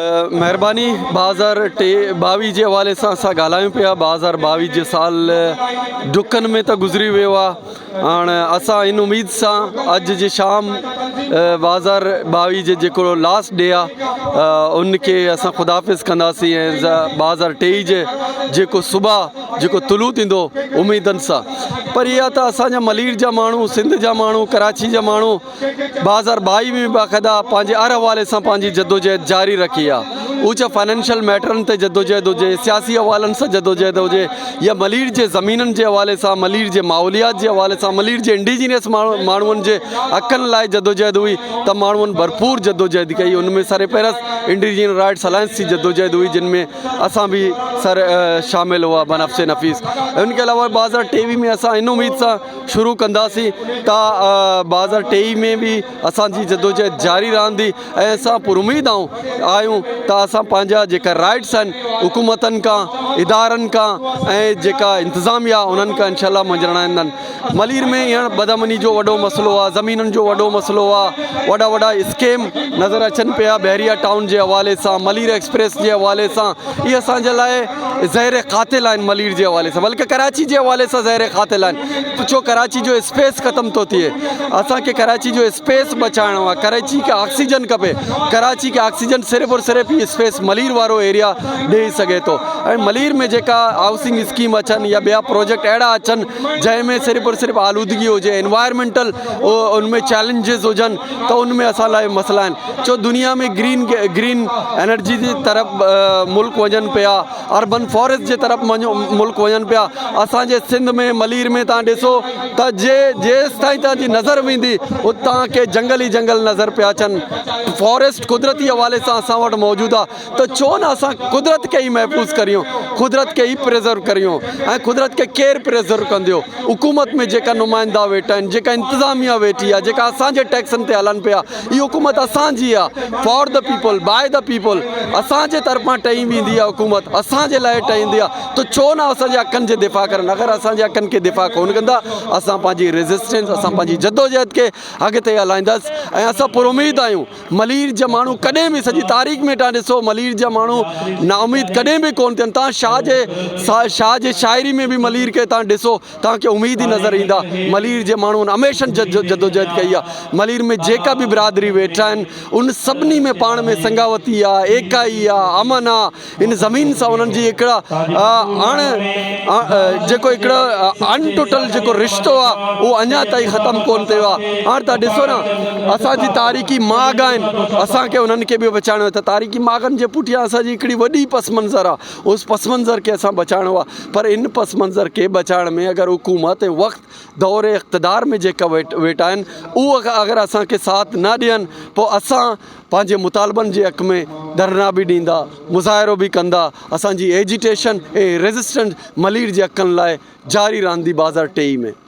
مهرباني 2023 22 جي حوالي سان اسان ڳالهايون پيا 2022 جي سال ڏکن ۾ ته گذري ويو آ هاڻ اسان ان اميد سان اڄ جي شام 2022 جي جيڪو لاسٽ ڊي آ ان کي اسان خدا حافظ ڪنداسين ۽ 2023 جي جيڪو صبح جيڪو طلوع ٿيندو اميدن سان پر اها ته اسان جا ملير جا ماڻهو سنڌ جا ماڻهو ڪراچي جا ماڻهو 2022 ۾ باقاعده پنهنجي هر حوالي سان پنهنجي جدوجهد جاري رکي آ هو چاهي فنانشل ميٽرن تي جدوجهد هجي سياسي حوالن سان جدوجهد هجي يا ملير جي زمينن جي حوالي سان ملير جي ماحوليات جي حوالي سان ملير جي انڊيجينس ماڻهن جي حقن لاء جدوجهد هئي ته ماڻهن ڀرپور جدوجهد ڪئي ان ۾ سر فهرست انڊيجينس رائٽس الائنس جي جدوجهد هئي جن ۾ اسان به سر شامل هئا بنفس نفيس ان کي علاوه 2023 ۾ اسان ان اميد سان شروع ڪنداسين ته 2023 ۾ به اسان جي جدوجهد جاري رهندي ۽ اسان پر اميد آهيون ته اسان پنهنجا جيڪا رائٽس آهن حڪومتن کان ادارن کان ۽ جيڪا انتظاميا انهن کان انشاء الله مڃرائيندن ملير ۾ هينئر بدامني جو وڏو مسئلو آهي زمينن جو وڏو مسئلو آهي وڏا وڏا اسڪيم نظر اچن پيا بحريا ٽائون جي حوالي سان ملير ايڪسپريس جي حوالي سان اهي اسان جي لاء زهر قاتل آهن ملير جي حوالي سان بلڪه ڪراچي جي حوالي سان زهر قاتل آهن ڇو ڪراچي جو اسپيس ختم ٿو ٿئي اسان کي ڪراچي جو اسپيس بچائڻو آهي ڪراچي کي آڪسيجن کپي ڪراچي کي آڪسيجن صرف اور صرف هي اسپيس ملير وارو ايريا ڏئي سگهي ٿو ۽ ملير ۾ جيڪا هائوسنگ اسڪيم اچن يا ٻيا پروجيڪٽ اهڙا اچن جنهن ۾ صرف اور صرف آلودگي هجي انوائرمينٽل ان ۾ چئلينجز هجن ته ان ۾ اسان لاء مسئلا آهن ڇو دنيا ۾ گرين گرين انرجي جي طرف ملڪ وڃن پيا اربن فاريسٽ جي طرف ملڪ وڃن پيا اسان جي سنڌ ۾ ملير ۾ تان ڏسو ته جي جيستائين تان جي نظر ويندي اتان کي جنگل ئي جنگل نظر پيا اچن فاريسٽ قدرتي حوالي سان اسان وٽ موجود آ ته ڇو نه اسان قدرت کي ئي محفوظ ڪريون قدرت کي ئي پريزرو ڪريون ۽ قدرت کي ڪير پريزرو ڪنديو حڪومت ۾ جيڪا نمائندا ويٺا آهن جيڪا انتظاميا ويٺي آهي جيڪا اسان جي ٽيڪسن تي هلن پيا اهي حڪومت اسان جي آهي for the people by the people اسان جي طرفان ٺهي ويندي آهي حڪومت اسان جي لاء ٺهندي آهي ته ڇو نه اسان جي حقن جي دفاع ڪرن اگر اسان جي حقن کي دفاع ڪون ڪندا اسان پنهنجي ريزسٽنس اسان پنهنجي جدوجهد کي اڳتي هلائيندس ۽ اسان پر اميد آهيون ملير جا ماڻهو ڪڏهن به سڄي تاريخ ۾ تان ڏسو ملير جا ماڻهو نااميد ڪڏهن به ڪون ٿين تان شاهه جي شاهه جي شاعري ۾ به ملير کي تان ڏسو تان کي اميد ئي نظر ايندا ملير جي ماڻهن هميشه جدوجهد ڪئي آ ملير ۾ جيڪا به برادري ويٺا آهن ان سڀني ۾ پاڻ ۾ سنگاوتي آ ايڪائي آ امن آ ان زمين سان انهن جي هڪڙا اڻ جيڪو هڪڙو اڻ ٽٽل جيڪو رشتو آ اهو اڃا تائين ختم ڪون ٿيو آ هاڻ تان ڏسو نه اسان جي تاريخي ماڳ آهن اسان کي انهن کي به بچائڻو ته تاريخي ماڳن جي پٺيان اسان جي هڪڙي وڏي پس منظر آ اس پس منظر کي اسان بچائڻو آ پر ان پس منظر کي بچائڻ ۾ اگر حڪومت ۽ وقت دور اقتدار ۾ جيڪا ويٺا آهن اهو اگر اسان کي ساٿ نه ڏين پوء اسان پنهنجي مطالبن جي حق ۾ ڌرڻا به ڏيندا، مظاهرو به ڪندا، اسان جي ايجيٽيشن ۽ ريزسٽنس ملير جي حقن لاء جاري رهندي بازار ٽيئي ۾.